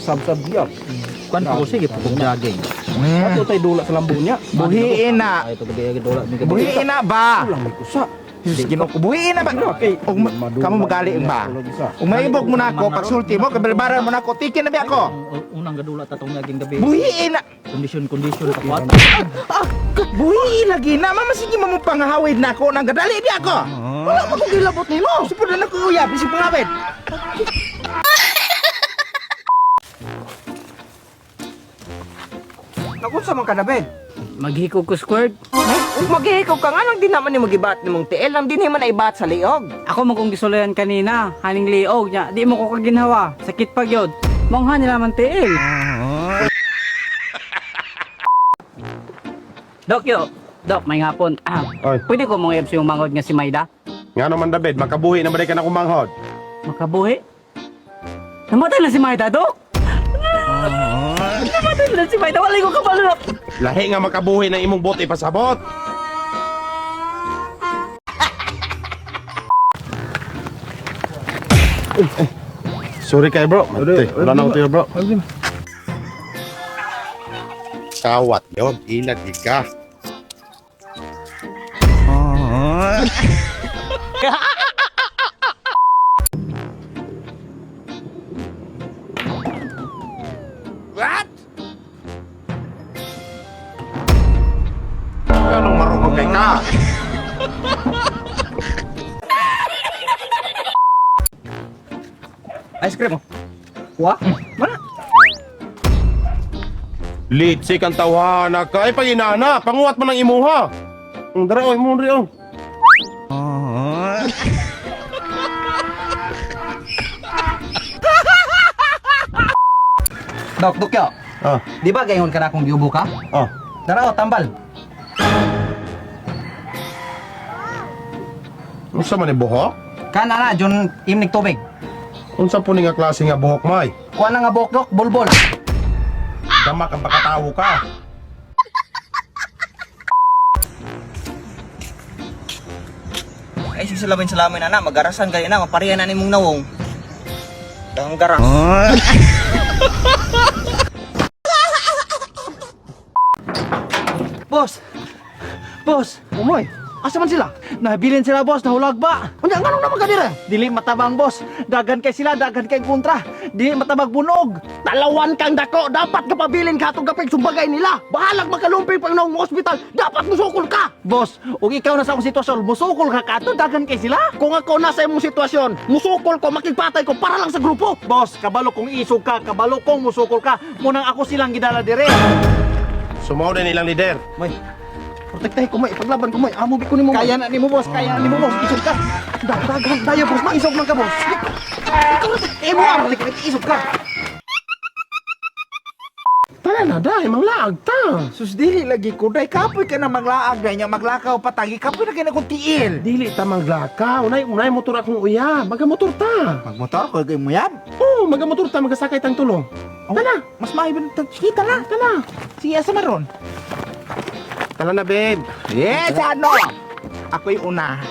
Sab-sab diya. Kuan ko sige pukog jogging. Ato tay dula sa lambo niya. Buhiin na. Ay to gabi dula mi gabi. Buhiin na ba? Kulang may kusa. Jesus, Ginoo ko buhiin na ba? Og kamo magali ba? Ug maibog mo na ako pagsulti mo kabalbaran mo na ako tikin na bi ako. Unang gadula ta tong naging gabi. Buhiin na. Kondisyon kondisyon pa kwat. Buhiin lagi na mama sige mo pangahawid na ako nang gadali di ako. Wala man ko gilabot nimo. Supod na ko uyab bisig pangawid. Nakunsa man ka na, Ben? Maghikog ko squared. Ay, ug maghihikog ka nga nang di naman ni magibat nimong tiil, nang dinhi man ay ibat sa liog. Ako man kong gisulayan kanina, haning liog niya. Di mo ko kaginhawa. Sakit pa gyud. Mongha nila man tiil. Dok yo. Dok, may hapon. Ah, Oy. pwede ko mong yung mangod nga si Maida? Nga naman David, makabuhi na ba ka na kumanghod? Makabuhi? Namatay na si Maida, Dok! Namatay na si Maida. Walay ko kabalo. Lahi nga makabuhi ng imong bote pasabot. Eh, sorry kay bro. Mate, wala na ako bro. Kawat yon, ilad ka. Anong marunong kay ka? Ice cream. Wa? Mana? Litsi kang tawhana ka. Ay, paginana, panguwat mo ng imuha. Ang dara, oy, mo rin, oh. Dok, dok yo. Ah, Di ba gayon ka na akong giubo ka? ah. Dara oh, tambal. Unsa man ni buhok? Kana na jun imnig tubig. Unsa po ni nga klase nga buhok, may? Kuha na nga buhok dok, bulbol. Damak ang pagkatawo ka. Ay susulamin salamin ana, magarasan gani na, mapareha na nimong nawong. Dahong garas. Boss. Boss, Umoy, asa man sila? nabilin sila boss, nahulag ba? Unya nganong naman ka dire? Dili matabang boss, dagan kay sila, dagan kay kontra. Dili matabag bunog. Talawan kang dako, dapat kapabilin ka atong gapig sumbagay nila. Bahalag makalumpig pag naong hospital, dapat musukol ka. Boss, ug ikaw na sa akong sitwasyon, musukol ka kato, dagan kay sila. Kung ako nasa imong sitwasyon, musukol ko, makigpatay ko para lang sa grupo. Boss, kabalo kong isog ka, kabalo kong musukol ka. Munang ako silang gidala dire. Sumaw din ilang lider. May, protektahe ko may, ipaglaban ko may, amo bi ko nimo. Kaya na nimo boss, kaya na nimo boss. Isog ka. Daghan tayo boss, maisog man ka boss. Ikaw na, imo ang isog ka. Tara na, dai, manglaag ta. Sus dili lagi ko day kapoy ka na maglaag day nya maglakaw patagi kapoy na kay na kong tiil. Dili ta maglakaw. Unay, unay motor akong uya. Magamotor ta. Magmotor ko kay mo yan. Oo, magamotor ta, magasakay tang tulong. Tala, mas maayo ba sige tala. Tala. Sige asa maron. Tala na, babe. Yes, ano? Ako'y una.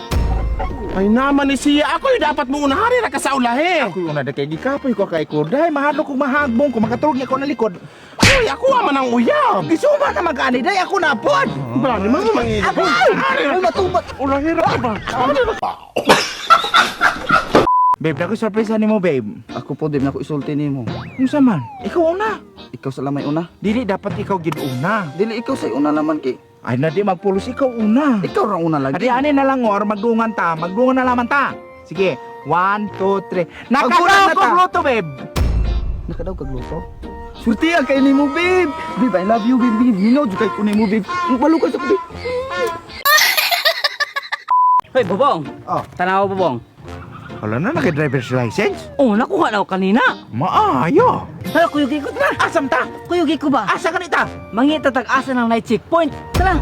Ay naman ni siya. Ako yung dapat mo una. Hari ra ka sa ulahe. Ako'y una da kay gikapoy ko kay Kurday. Mahadlok kong mahagbong ko makatulog niya ko na likod. Uy, ako man ang uyab. Gisuma na mag-ani day ako na pod. Brani man mangilid. Ay, matubat. Ulahe ra ka ba? Babe, nako surprise nimo, babe. Ako po, di na ako isulti nimo. Unsa man? Ikaw una. Ikaw sa lamay una. Dili dapat ikaw gid una. Dili ikaw sa una naman kay. Ay na di magpulos ikaw una. Ikaw ra una lagi. Adi ani na lang or magdungan ta, magdungan na laman ta. Sige, 1 2 3. Magbulag Nakadaw na ko ta. luto, babe. Nakadaw kag luto. Surti ang kay nimo, babe. Babe, I love you, babe. Babe, you know jud kay ko nimo, babe. Balo ka sa babe. Hoy, Bobong. Oh. Tanawa, Bobong. Wala na naka driver's license. Oh, nakuha na ako kanina. Maayo. Tara, kuyugi ko na. Asam ta? Kuyugi ko ba? Asa kanita? Mangita tag asa ng night checkpoint. Tara.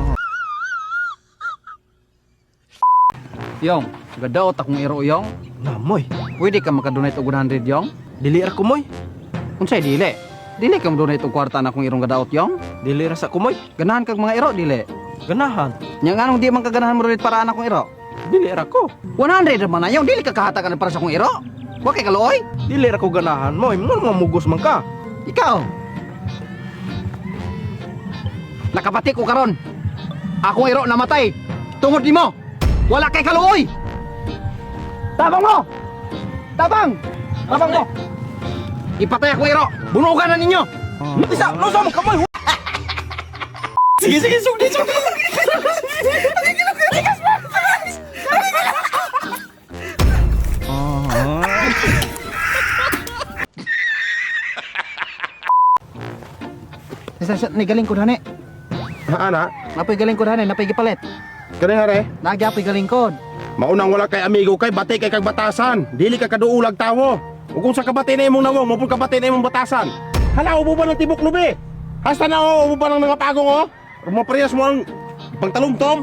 Yong, gadaot akong iro yong. Namoy, Pwede ka makadonate og 100 yong? dili ra ko moy. Unsay dili? Dili ka mo-donate og kwarta na akong irong gadaot yong? Dili ra sa kumoy. Ganahan kag mga iro dili. Ganahan. Nya nganong di man ka ganahan mo donate para ana akong iro? Dili ra ko. 100 ra man na yong, dili ka kahatagan para sa akong iro. Wa kay kaluoy? Dili ra ko ganahan moy. Mo mugos man ka. Ikaw. Nakapati ko karon. Akong iro namatay. Tungod nimo. Wala kay kaluoy. Tabang mo. Tabang. Tabang mo. Ipatay akong iro. Bunugan na ninyo. Isa, no sa mo kamoy. Sige, sige, sugdi, sugdi. Sa sa ni galing ko dani. Ha, ana? Napoy galing ko dani, napoy gipalit. Kani hare? Nagyapoy galing ko. Maunang wala kay amigo kay bati kay kag batasan. Dili ka kaduulag tawo. Ug kung sa kabati na imong nawong, mapud kabati na imong batasan. Hala, ubo ba ng tibok lubi? Hasta na oh, ubo ba ng nangapagong oh? Maparehas mo ang pangtalumtom.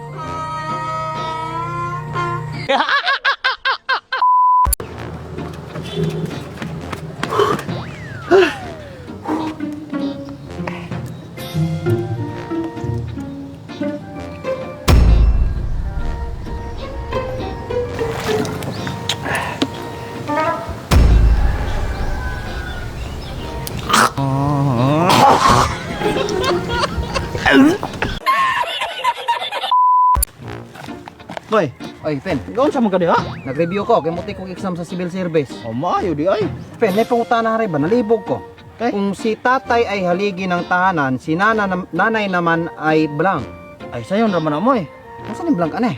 Boy, Oy, Fen, gaon sa mo ka diha? nag-review ko kay muti kong exam sa civil service. Oh, maayo di ay. Fen, may pangutana rin ba? Nalibog ko. Kay? Kung si tatay ay haligi ng tahanan, si nanay naman ay blank. Ay sayon ra man na mo eh. Unsa ni blank ane?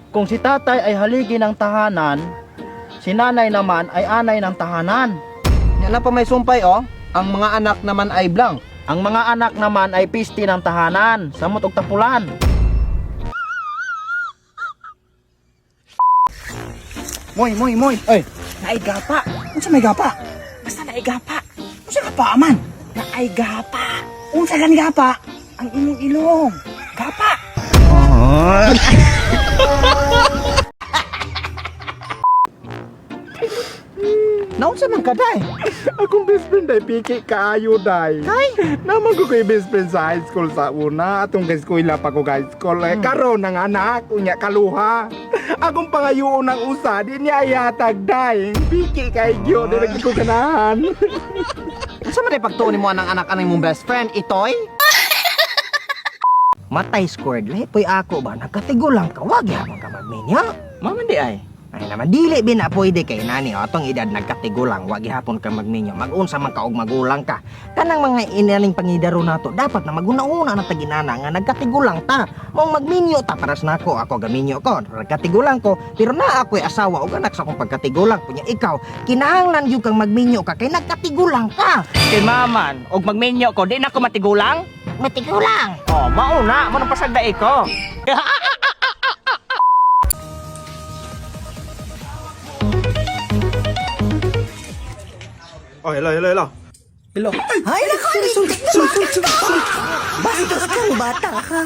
Kung si tatay ay haligi ng tahanan, si nanay naman ay anay ng tahanan. Nya na pa may sumpay oh. Ang mga anak naman ay blank. Ang mga anak naman ay pisti ng tahanan, samot og tapulan. Moy, moy, moy. Ay. Naigapa. Unsa may gapa? Basta naigapa. Unsa gapa man? Naigapa. Unsa gani gapa? Ang imong ilong. Gapa. Naunsa man ka day? Akong best friend ay piki kaayo day. Kay? Naman ko kay best friend sa high school sa una. Atong kay eskwela pa ko high school. Eh, karon ang anak, unya kaluha. Akong pangayoon ng usa, di niya ihatag day. Piki kay gyo, di lagi ko ganahan. Unsa man day pagtuon nimo anang anak anang imong best friend itoy? Matay squared lahi poy ako ba nagkatigulang ka wag gyapon ka magminyo. Mama di ay. Ay naman dili bin na pwede kay nani o atong edad nagkatigulang wag gihapon ka magminyo. Magunsa man ka og magulang ka. Kanang mga inaning pangidaro nato dapat na maguna-una na taginana nga nagkatigulang ta. Mong magminyo ta paras nako ako gaminyo ko. Nagkatigulang ko pero naa ako'y asawa og anak sa akong pagkatigulang. Kunya ikaw kinahanglan gyud kang magminyo ka kay nagkatigulang ka. Kay maman, og magminyo ko, di na ko matigulang. Matigulang. Oh, mauna, mo nang pasagdae ko. Oh, hello, hello, hello. Hello. Ay, naku! Sorry, sorry, sorry, sorry. Bastos kang bata ka.